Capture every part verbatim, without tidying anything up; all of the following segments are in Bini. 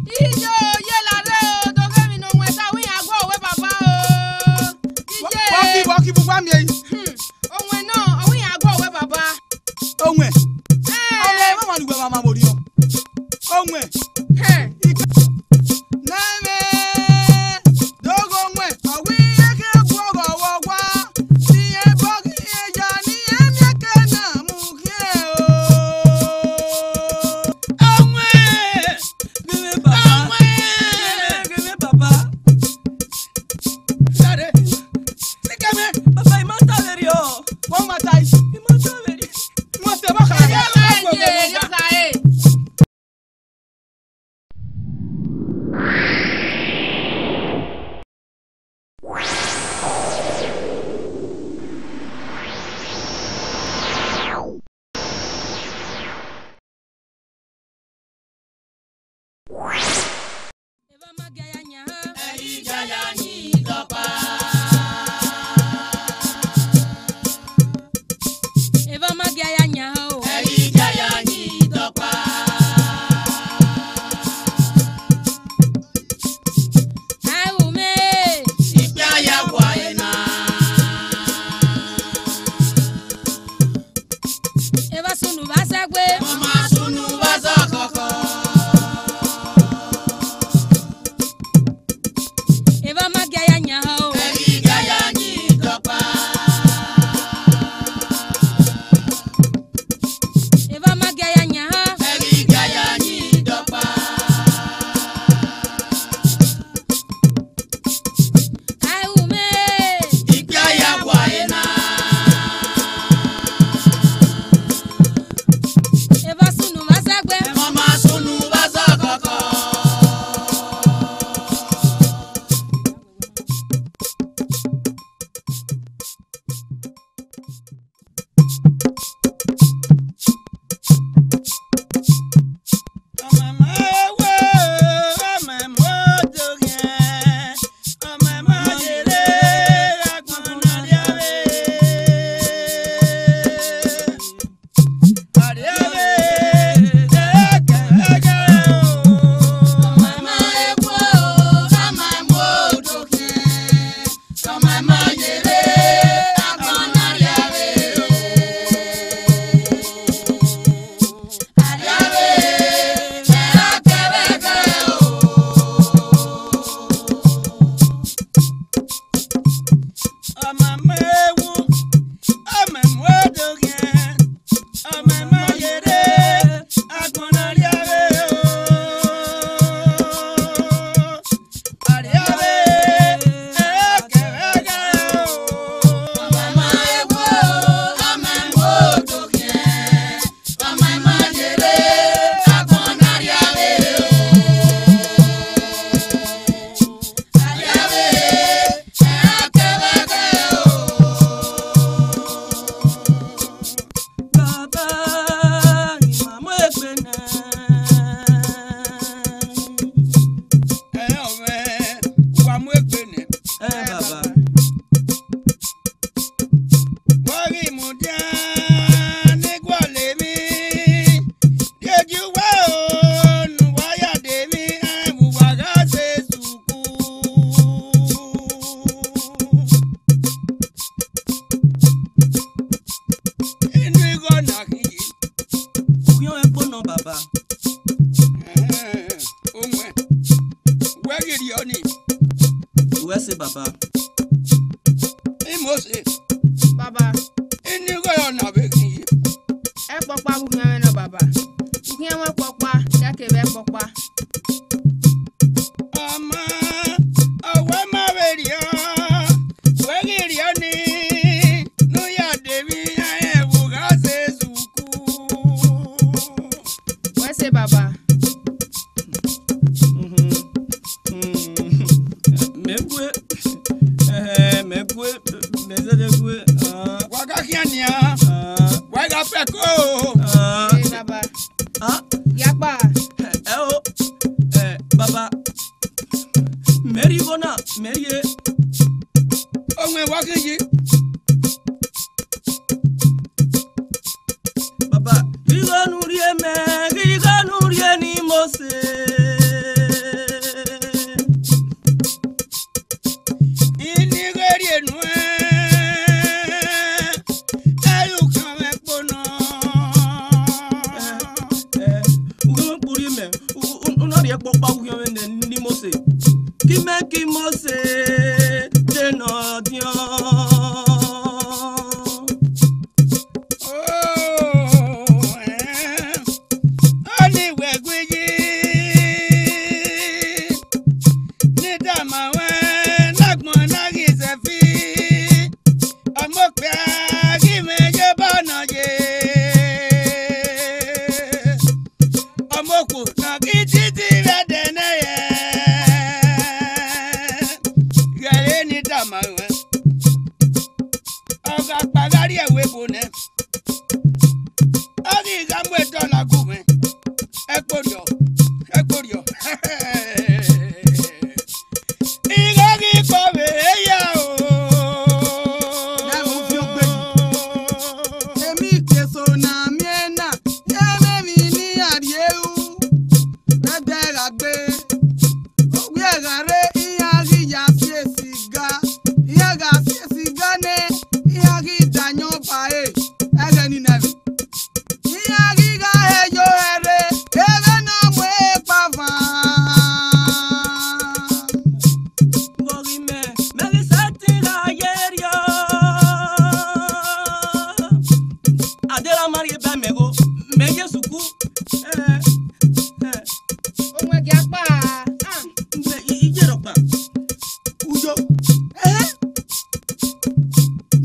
Iye o, ye la rre o, do ghe emwi ne owẹn ta, wẹ iran guọghọ wẹ baba o. Iye. Vbọki, vbọki, vbe uwa miẹn yi? Hmm, owẹn nọ, ọ wẹ iran guọghọ wẹ baba. Owẹn. Eh. Owẹn, emwa ne uwẹ ma ma vbe orhiọn. Owẹn. Hẹ. Nẹmẹ, dogho owẹn, ọ wẹ iran ke guọghọ wẹ owa, ne irẹn bọghe irẹn ya, ne irẹn miẹn ke na mu khian o. Owẹn. Gẹmwẹ baba. Gẹmwẹ, gẹmwẹ baba. Sare. Gẹmwẹ. Baba, I ma ta vberriọ. Wẹ ma ta yi. I ma ta vberriọ. Wẹ sẹ vbe ọkha. Ẹ, ẹ, ẹ, ẹ, ẹ, ẹ. Evba ma gie a ya yan han. Ẹi gie a ya yin dọkpa. Evba ma gie a ya yan han o. Ẹi gie a ya yin dọkpa. Ai wu mwẹ. Ikpia ya wa ena. Evba sunu vbe azẹgbe. Ọ ma sunu vbe azọkọkọ. Evba ma gie a ya yan han o. Ẹi gie a ya yin dọkpa. Evba ma gie a ya yan han. Ẹi gie a ya yin dọkpa. Ai wu mwẹ. Ikpia ya wa ena. Evba sunu vbe azẹgbe. Ọ ma sunu vbe azọkọkọ. Ọmọ ẹmọ ewu, ọmọ ẹmọ odoghian, ọmọ ẹmọ yere, agbọn na rria vbe o. Arria vbe, ẹkẹvbe ẹghẹ o. Ọmọ ẹmọ ewu, ọmọ ẹmọ odoghian, ọmọ ẹmọ yere, agbọn na rria vbe o. Arria vbe, ẹkẹvbe ẹghẹ o. Baba, I ma mu egbe nẹ. Ẹ, ọmọ, wa mu egbe nẹ. Ẹ, baba. Wa ghi mudia ne guọlọ emwi, rhie gie uwa o, ne uwa ya de emwi, ẹ, vbe uwa gha sẹ esu. Inu igho na khin ye. Ukhiọnmwẹ kpo nọ, baba. Ẹhẹn, owẹn. Wẹ ghi rhie ọnii. Uwẹ sẹ, baba. Imosi. Baba. Inu igho na vbe khin ye. Ẹkpọkpa vbe ukhiọnmwẹ nọ, baba. Ukhiọnmwẹ ẹkpọkpa, ya kevbe ẹkpọkpa. Ọma, ọ wẹ ma vbe rriọ, wẹ ghi rriọ nii, ne u ya de emwi iran rẹn vbe u gha sẹ esu ku. Wẹ sẹ, baba. Mẹ gue, ẹhẹn, mẹ gue, mẹ zẹdẹ gue. Ah. Wa gha khian nian, ah, wa gha fẹko. Ah. Ee, baba. Ah. Yakpa. Ẹ o, ẹ, baba. Mẹ rhie igho na, mẹ rhie. Ọmọ ẹmwẹ wa khin yi. Baba, igho ne u rhie mẹ, igho ne u rhie ne Imosi. rhie kpokpo uhiọnmwẹ nẹ ne Mose. Kimẹ ke Mose de nọ diọn. Oh, eh. Ọni wẹ gu yi, ne I tama ruẹ, ne agbọn na ghi sẹ fi, ọmọ okpia ghi mwẹ ye obọ nọ ye. Ọmọ okhuo na ghi titi vbe ẹdẹ nẹ yẹ. Ghẹ re ne I tama ruẹ. Ọ gha kpa gha rrie ẹvbo ebo nẹ. Ọ ghi gha mu edọla gu mwẹ. Ẹkpodọ, ẹkpodọ. I gha ghi kpọ vbe eya o. Nẹ vbe uviọn gbe. Emwi ke eso na miẹn na, yevbe emwi ne iran rhie ru, ẹdẹ gha gbe. Owiẹ gha rre, iran ghi ya si esiga, iran gha si esiga nẹ, iran ghi da ayọn ba ẹre, ẹghẹ ni nẹ vbe. Iran ghi gha he yo ẹre, ẹghẹ ne ọ mu ekpa van. Vbọ ghi mẹ, mẹ ghi sẹtin gha ye rriọ. Adera ma rhie ba mẹ gho, mẹ ye suku. Eh, eh. Owẹn gia kpa. Ah. Mẹ, i, i ye rhọkpa. Uyo. Eh?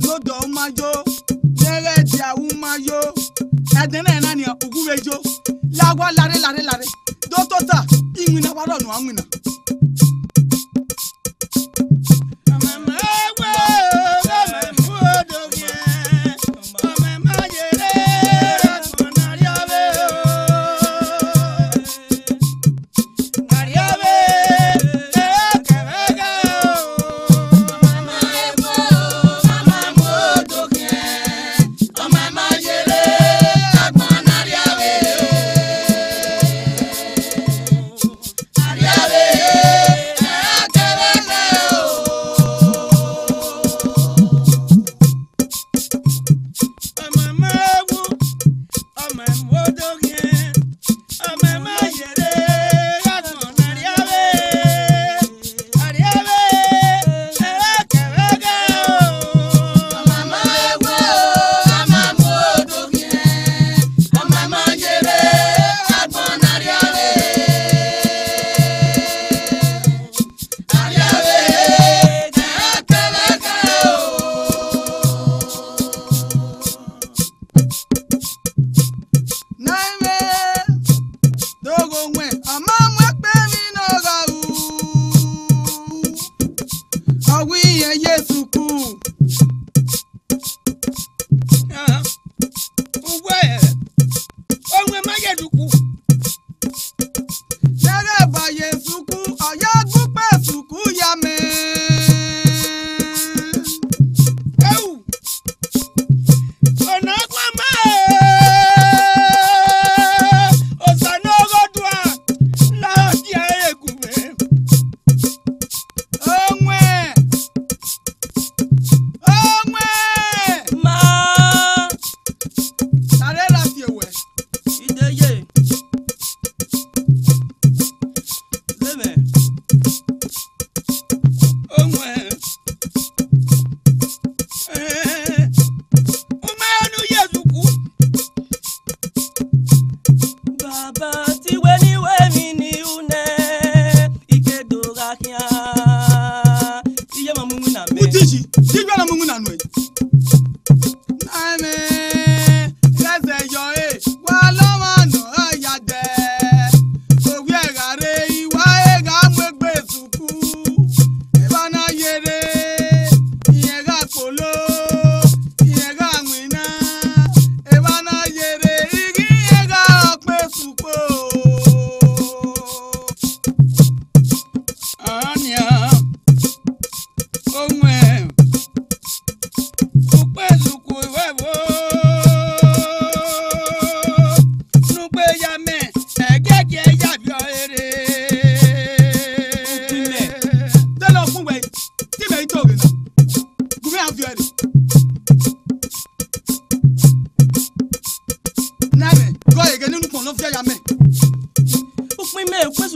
Ne odọ u ma yo, ne ẹghẹ dia u ma yo. Ẹdẹnẹrẹ na nian, u gu vbe yo. La owa, la rre, la rre, la rre. Do tota, iwinna wa rrọọ ne uwa winna.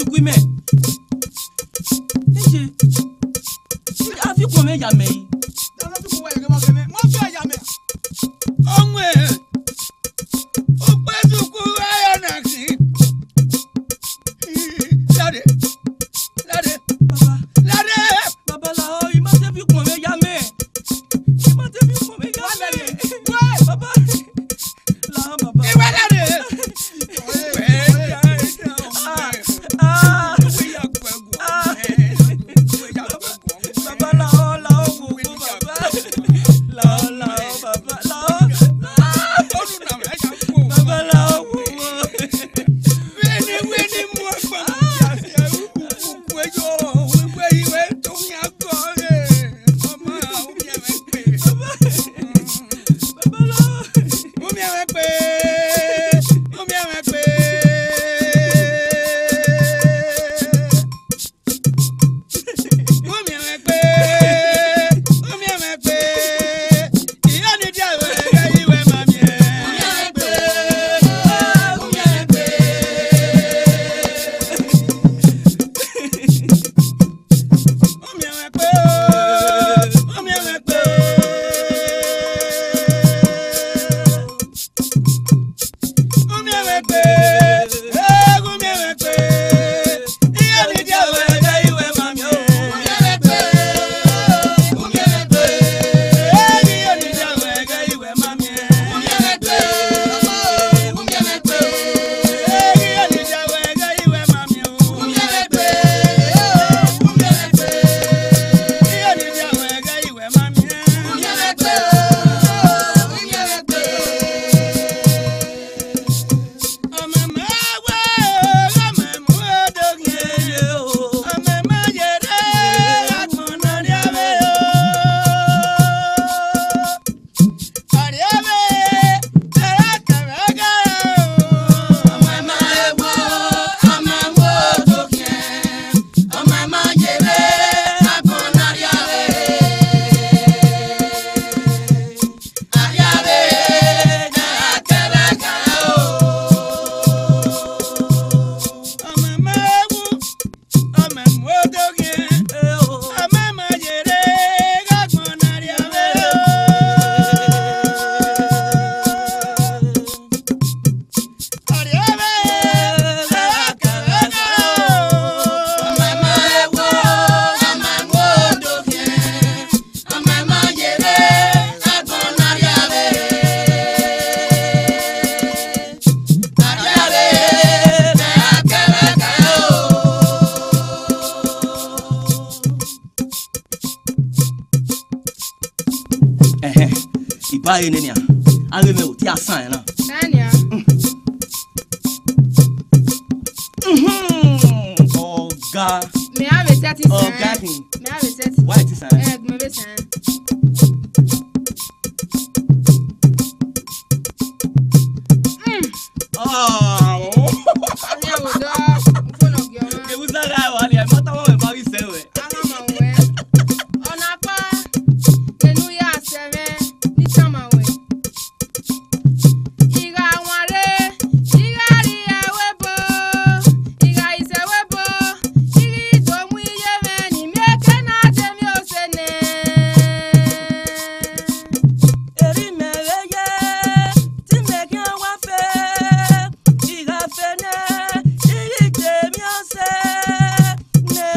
Gu imẹ. Eje. A fi ukpọn mwẹ ya mẹ yi. Ọmọ ẹ, ukpẹ suku gha ya na khin. Lade, lade, baba, lade. Baba lahọ, I ma te fi ukpọn mwẹ ya mẹ. I ma te fi ukpọn mwẹ ya mẹ. Baba. Lahọ, baba. Iwẹ lade. Ah, ah. Baba, lahọ, lahọ, wo, wo, baba. Lahọ, lahọ, baba, lahọ. Baba, lahọ, wo, wo. Baba, lahọ. Ẹhẹn, I ba ẹre nene nian, a ghe mwẹ oti asan ẹre na. Tania. Mhm. Ọga. Mẹ a vbe sẹtin sẹ. Ọga khin. Mẹ a vbe sẹtin. Why ti sẹ? Ẹ, mẹ vbe sẹ. Mm. Ah, oh. Ọni ẹvbo dọ, mo fo nọ gie ọmwa. Kevbe uza gha wa nia, ma tama wẹ ma ghi sẹ wẹ. Ama ma wẹ. Ọna kpa, enu ya sẹ mwẹ, ni tama wẹ. I gha wanre, I gha rrie ẹvbo ebo, I gha isẹ ẹvbo ebo, I ghi do mu iye mwẹ ne I miẹn eke na de emwi ose nẹ. Erha mẹ vbe ye, te imẹ khian wa fe, I gha fe nẹ, I ghi de emwi ose ne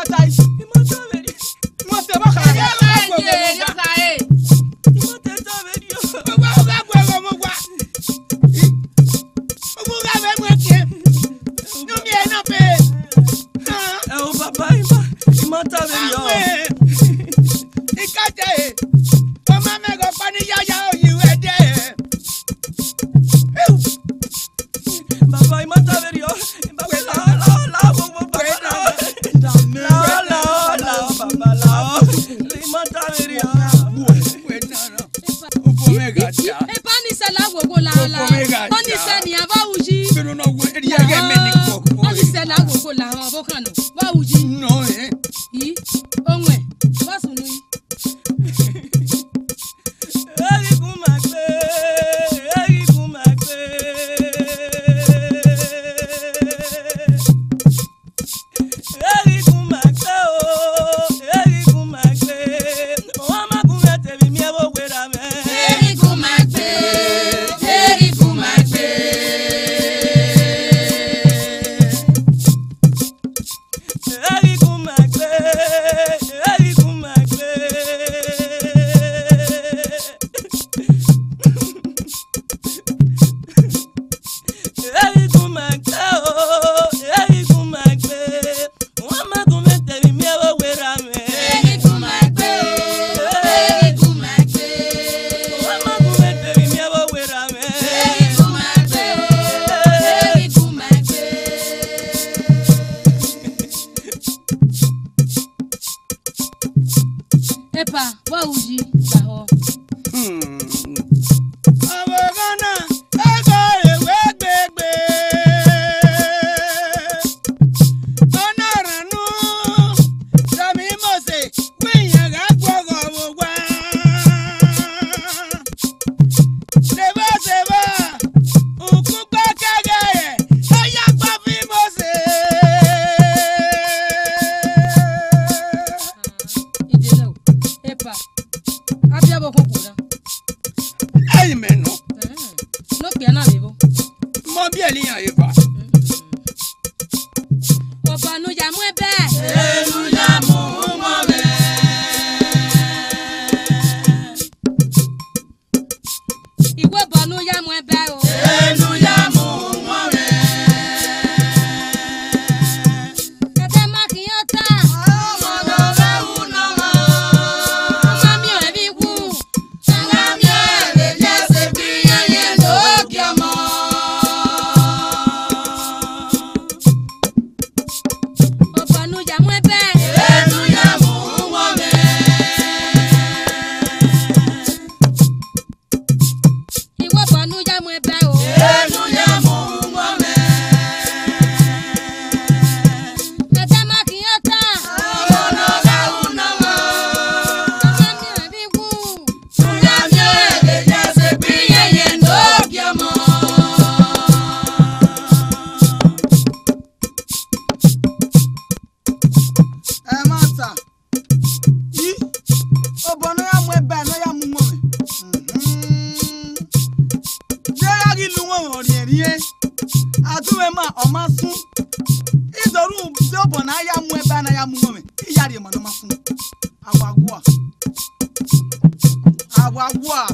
Ata yi. I ma ta vberriọ. I ma ta vberriọ. Ẹ, ẹ, ẹ, ẹ, ẹ. I ma ta vberriọ. Uwa, uwa, uwa, uwa, uwa. Uwa, uwa, uwa, uwa. Nu miẹn na pe. Ẹ o, baba, I ma, I ma ta vberriọ. Awe. I ka ta ẹre. Ọ ma mẹ ẹghẹ ọkpa ne I ya ya oyi ruẹ dẹ. Baba, I ma ta vberriọ. Baba, la, la, la, wo, wo, baba, la. La, la, la, baba, la. I ma ta vberriọ. Epa, ni sẹ la wo, wo, la, la. Ni sẹ ni a va uyi. Ni sẹ la wo, wo, la, ọ vbe khan nọ. Va uyi. No, eh. I, o wẹn, vbọ sunu yi. Erhikun ma gbe, erhikun ma gbe. Erhikun ma gbe o, erhikun ma gbe. Ọmwa ma gun mwẹ te vbe imiẹn vbe owerra mwẹ. Erhikun ma gbe, erhikun ma gbe. Erhikun ma gbe, erhikun ma gbe. Erhikun ma gbe o, erhikun ma gbe. Ọmwa ma gun mwẹ te vbe imiẹn vbe owerra mwẹ. Erhikun ma gbe o, erhikun ma gbe. Ọmwa ma gun mwẹ te vbe imiẹn vbe owerra mwẹ. Erhikun ma gbe o, erhikun ma gbe. Epa, vbọ ru yi lahọ? Hmm. Ọvbokhan na, ẹghẹ ọre wẹ gbegbe. Ọ na rhan unu, Sọmi Mose, wẹ iran gha guọghọ vbe owa. Sevba, sevba, ukugbe kẹghẹ, ọ ya gba fi Mose. Idelẹ o, epa, a biẹ vbe okhuo na. Ẹi mẹ nọ. Mm, ne okpia na vbe vbo? Mọ biẹ ne iran eva. Mm. Ọba ne u ya mu ẹbẹ. Enu ya mu ọmọ mwẹ. Iwẹ ọba ne u ya mu ẹbẹ o. Enu ya mu ọmọ mwẹ. Ẹdẹ ma khian ọta. Ọmọ ne ọ vbe ru ne ọmọ. Ọ ma miẹn ọẹn vbe iwu. Ọ gha miẹn vbe ya sẹ egbe iran ye ne ogie ọmọ. Ọba ne u ya mu ẹbẹ. Enu ya mu ọmọ mwẹ. Iwẹ ọba ne u ya mu ẹbẹ o. Enu ya mu ọmọ mwẹ. Ẹdẹ ma khian ọta. Ọmọ ne ọ gha ru ne ọmọ. Ọ ma miẹn ọẹn vbe iwu. Ọ gha miẹn vbe ya sẹ egbe iran ye ne ogie ọmọ. Ẹmwata. I, obọ ne ọ ya mu ẹbẹ ne ọ ya mu uwọnmwẹ. Mhm. Vbe a ghi la uwọnmwẹ ọrhiẹnrhiẹn, a tu mwẹ ma, ọ ma sun. I do ru de obọ ne a ya mu ẹbẹ ne a ya mu uwọnmwẹ, I ya rhie ma ne ọ ma sun. A wa gua. A wa gua.